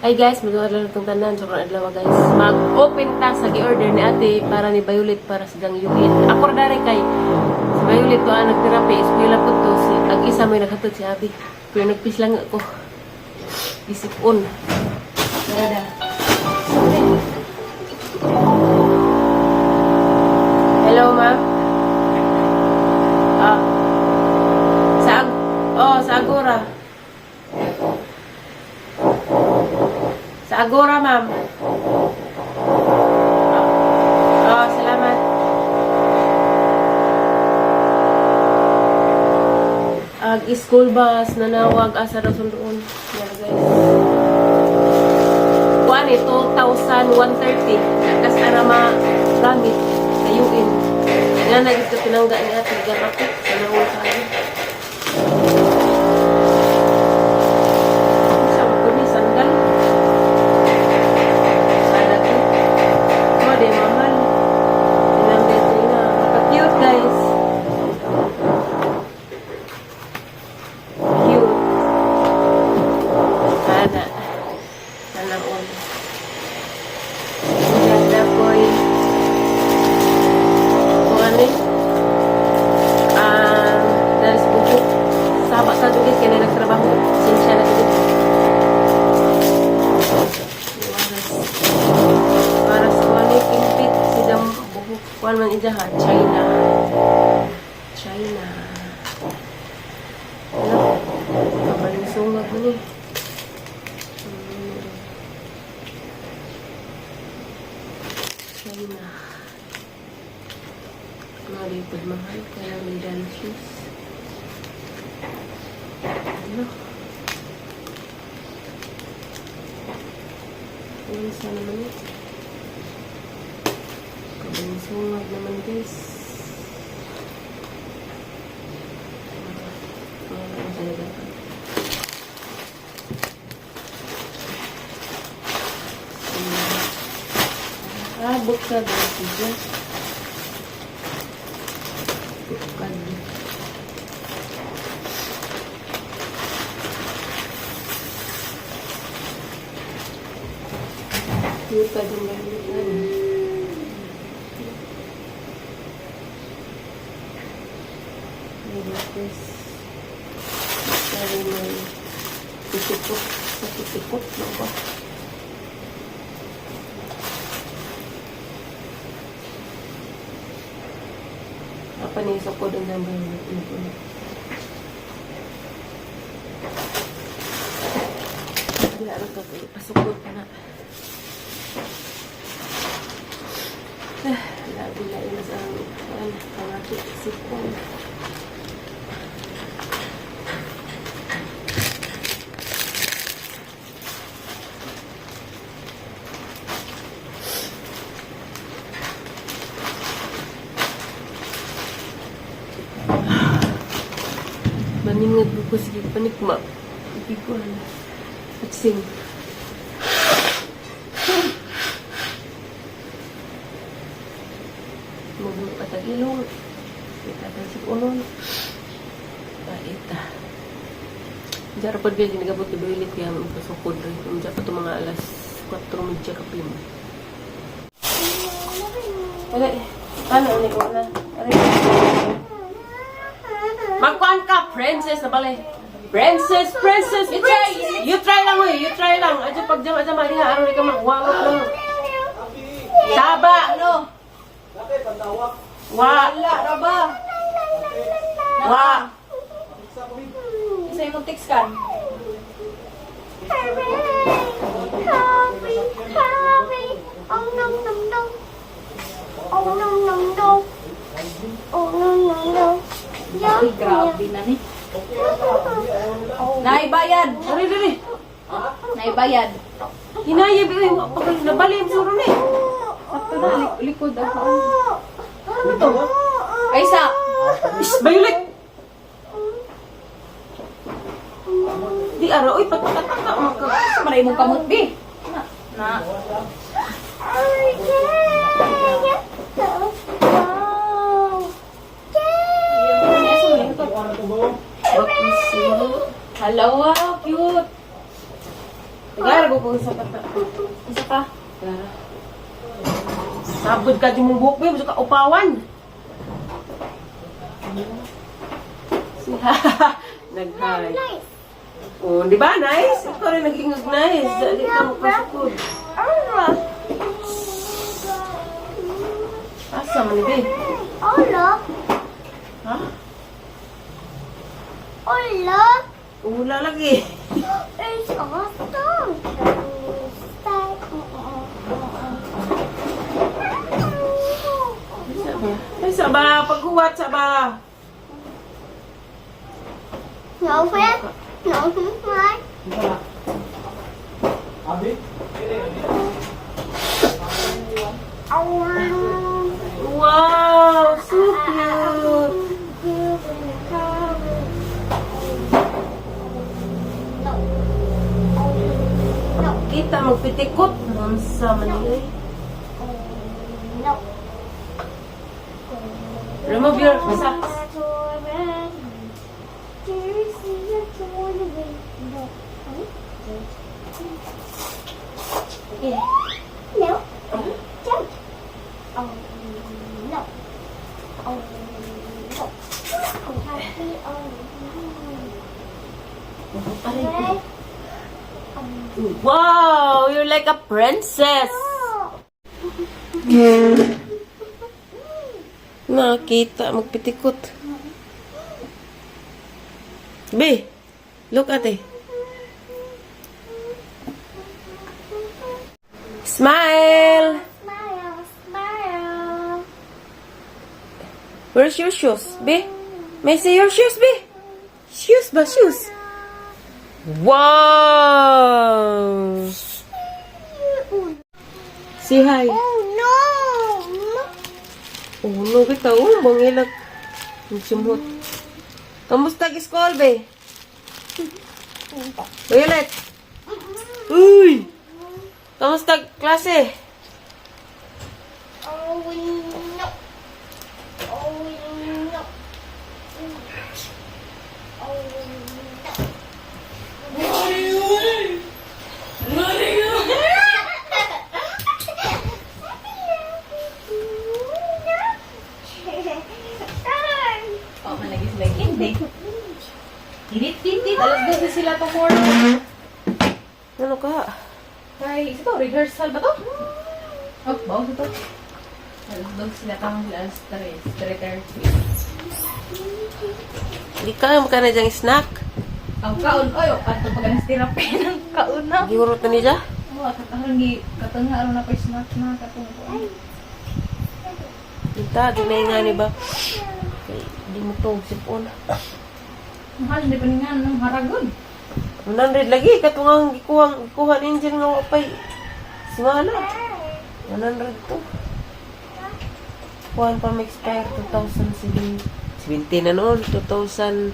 Hi guys, magandang adlaw itong tanan. Sobrang adlaw, guys. Mag-open ta sa gi-order ni ate para ni Violet para sa gang UN. Ako ra dari kay si Violet to ang nagterapi, eskwela po to si ang isa may naghatod si Abi. Pero nagpis lang ako. Isip-on. Tara da. Hello, ma'am. Ah. Oh, sa Agora. Sa Agora, ma'am. Oh, salamat. Ag school bus nanawag asa raw sunduon. Yan, guys. Kuan eh, 2,130. Kas ara ma gamit kayuin. Nga na gid ko tinangga ni ate gan ako sa naul sa abi. Sa ko ni sandal. Sana ko. Oh, di mahal. Tinangga ito na. Maka-cute, guys. Cute. Sana. Sana all. Ang ganda ko eh. Kung ano eh. Dahil sa buhok. Saba ka guys, kaya na nagtrabaho. Sinsya na guys. Para sa wala kimpit si dam buhok. Kuan man ija ha, China. China. Ano? Kabalisungag mo ni. China. Mga lipod mahal. Kaya may dance shoes. Ano? Ayun, sana naman eh. Kabansungag naman, guys. Ano talaga? Ah, bukad ang siya. Bukad. Cute ang gamit na niya. May lapis. Sabi may pitikot. Sa pitikot na ba? Apa ni sa ko doon ng bayo. Hindi, ano to? Pasukod pa na. Ah, labi na yun sa ang pangakit sipon. Maningad ko sige panikma. Ibig ko ano. Atsing. Mabuka tag ilong. Kita tag si unon. Paita. Diyan pa din ginagabot ni Bailey kaya ang pasukod rin. Diyan pa ito mga alas 4:30 kapin. Wala eh. Paano ulit ko na? Aray. Magkuhan ka, princess na pala eh. Princess, princess, you try. You try lang, uy. You try lang. Adyo pag jama jama diha aron ka magwangot lang. Saba. Ano? Wa. Wala ra ba? Wa. Isa yung text kan. Happy, happy. Oh no no no. Oh no no no. Oh no no no. Yeah. Ay, grabe na ni. Naibayad. Dali, dali. Naibayad. Hinaya, bi, uy. Wa pa kayo. Nabali ang suro na eh. Sakto na, likod ako. Ano to? Ay, sa. Ish, Violet! Di ara, uy, patakataka. Sa maray mong kamot, bi. Na. Na. Bakit Hello, wow, cute. Gara ko kung sa kata. Isa pa. Gara. Sabod ka di mong buhok, babe. Ka upawan. Siya. Nag-hi. Nice. Oh, di ba? Nice? Ikaw rin nag-ingog nice. Dali ka magpasukod. Hola. Asa man ni, be? Hola. Ha? Hola. Ula lagi. It's awesome. Sa ba? Ay, sa ba? Paghuwat sa ba? No, friend. No, friend. Ba? Wow! So cute! Kita magpitikot. Unsa man ni, eh. Remove your socks. No. Don't. Oh no. Oh no. I'm happy. Oh no. Wow! You're like a princess! Nakita, magpitikot. Be, look ate. Smile! Smile, smile. Where's your shoes, Be? May I see your shoes, Be? Shoes ba? Shoes? Wow! Say hi. Oh no! Oh, no, kita. Oh, bangilak. Sumhot. Kamusta school, be? Violet! Uy! Kamusta klase? Oh no! Oh no! Oh no! Oh, malagi sila hindi. Dinit, dinit. 12:00 sila tomorrow. Ano ka? Kay, isa to, rehearsal ba to? Oh, bawas ito. 12:00 sila tang alas 3, 3:30. Di ka ka na diyang snack. Ang kaon, oy, ato pag alas therapy ng kaon na. Gihurot na niya. Oh, katong gi katong nga aron na pa snack na katong ko. Kita, di na nga ni ba? Kay, di mo to, sipon. Mahal di pa ni nga nang haragon. 100 lagi, katungang gikuha, gikuha ni Angel nga wapay. Simana. 100 to. Kuhan pa ma-expire 2007. 17 na noon, 2000,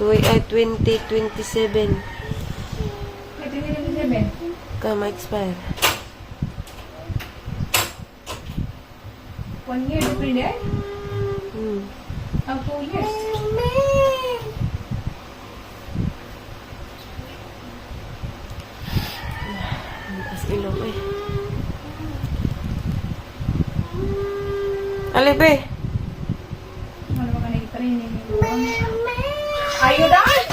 ay, 2027. May 2027. Ka ma-expire. One year di pa ni ay. Ang 2 years. As ilong eh. Ali, be. Ano ba ka nag-training? Ayo dahil!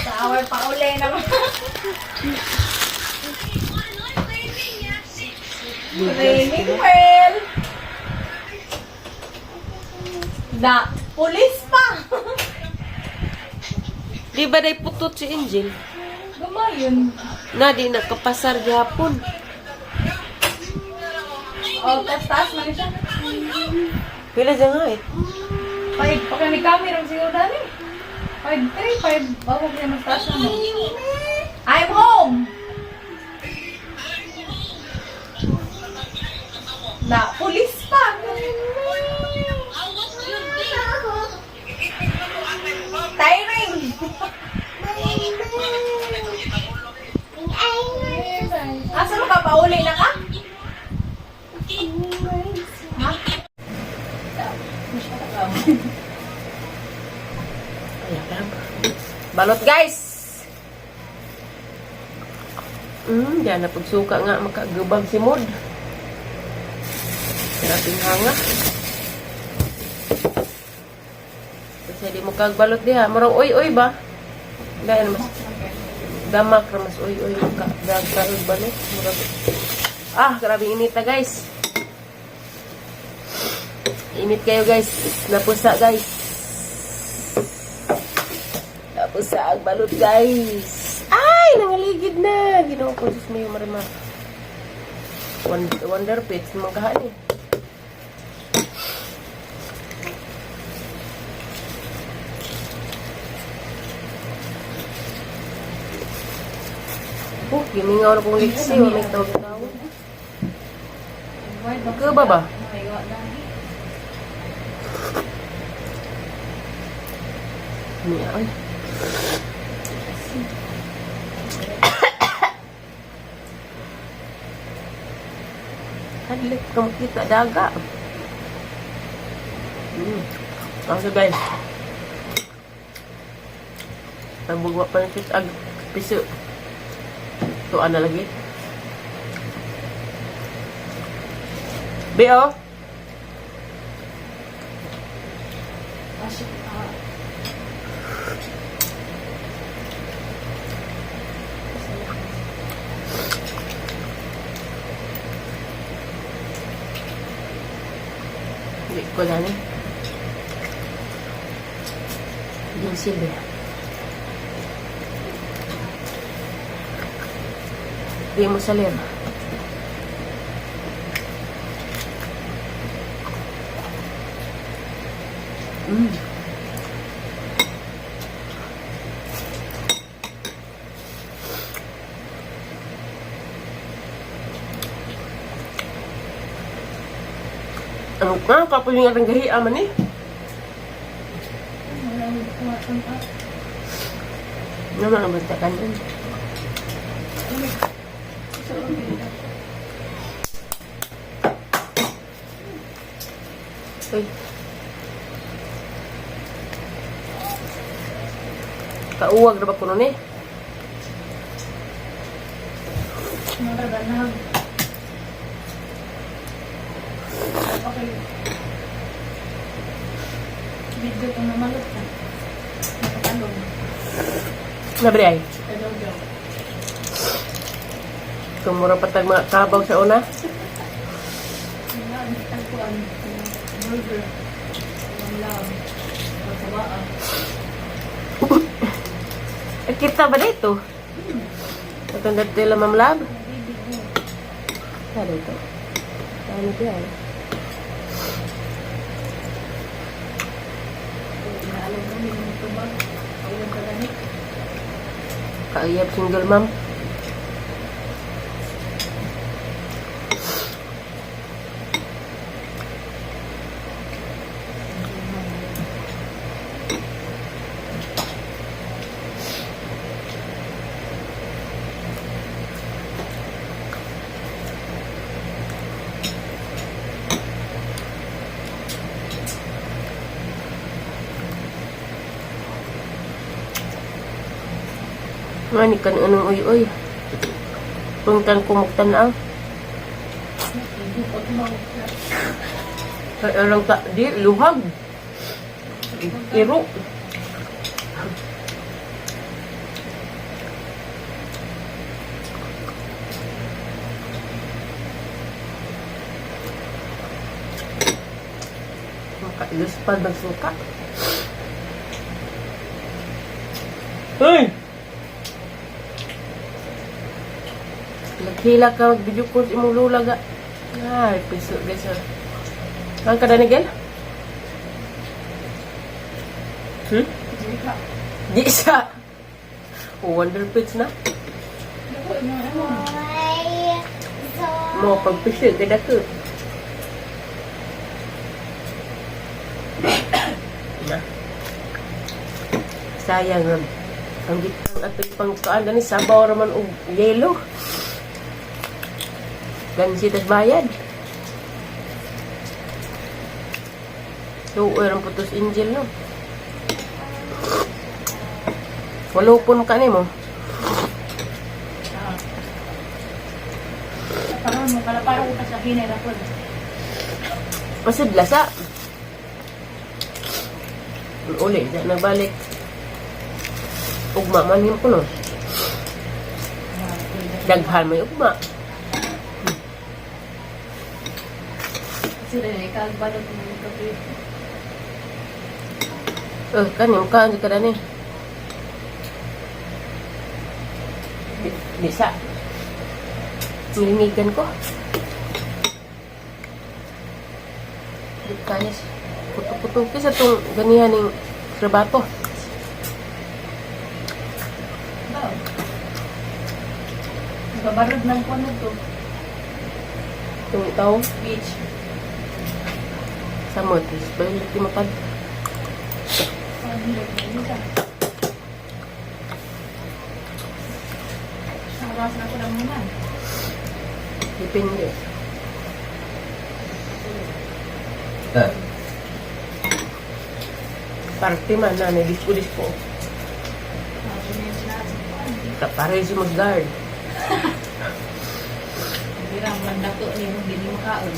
Tawar pa uli naman. Training well. Na, pulis pa! Di ba day putot si Angel? Gumayon. Na, di nakapasar gihapon. Oh, taas taas man siya. Pila dyan nga eh. 5, pa kami kami ron siguro dani. 5, 3, 5, bago kaya mas taas na mo. I'm home! Na, pulis pa! Tiring! Asa mo ka? Pauli na ka? Ha? Ayan. Balot guys! Diyan na pagsuka nga makagubag si Mod. Grabing hanga. Kasi di mo kagbalot diha. Murag oy-oy ba? Dahil mas damak ra mas oy-oy ka gagbalot balot. Murag. Ah, grabing inita, guys. Init kayo, guys. Napusa, guys. Napusa ang balot, guys. Ay, nangaligid na. Ginoo ko, Diyos mio, marima. Wonder Pets, mga kahani. Oh, gimingaw na kong liksi. May tawag-tawag. Magkaba ba? Niya, ay. Hadlik ka makita daga. Kaso guys. Nabugwa pa ng ag piso. Tuan na lagi. Be, oh. Hindi ko na ni. Ginsil ba? Di mo salir. Ano ka? Kapoy nga rin gahi aman eh. Ano ang bantakan yun? Uy. Kauwag na ba kuno ni? Okay. Video ko na malot ka. Nakatalog. Nabri ay. Talog. Tumura patag mga kabaw sa una. Nga, ang tagpuan. Burger. Ang love. Pagkawaan. Eh, kita ba dito? Itong dito lang, Ma'am Lab? Ano dito? Ano dito ay? Inaalam mo, may mga tubag. Awag ka ganit. Kaayab single ma'am. Nga ni kan anong uy uy. Pungtan kumuktan ang. Kay alang ta di luhag. Iro. Makailuspad ng suka. Hey! Naghila ka mag-video call sa imong lula ga. Ay, piso guys. Ah. Ang kada ni Gel? Hmm? Di isa. Oh, Wonder Pets na. Mo pagpiso kada ko. Na. Sayang ram. Ang gitang atoy pangkaan gani sabaw ra man og yelo. Gansi tas bayad. So, ram putos angel no. Walo pon ka nimo. Mo pala parang ko sa hinay ra po. Masidla sa. Uli, di nagbalik. Ugma man yun ko no. Daghan may ugma. Sila na ikagbalot mo yung kape. Eh, kanin ka, hindi ka na ni. Di sa. Nilinigan ko. Di kaya siya. Puto-puto. Kisa itong ganihan ng trabato. Ba? Babarod ng kuno to. Itong itaw. Beach. Sa motis. Balik di mapad. Ang hirap na yun siya. Nakawas na ko lang naman. Depende. Eh, Parte man na, may disco-disco. Kapare si Musgard. Birang mandako ni mo hindi mo kaon.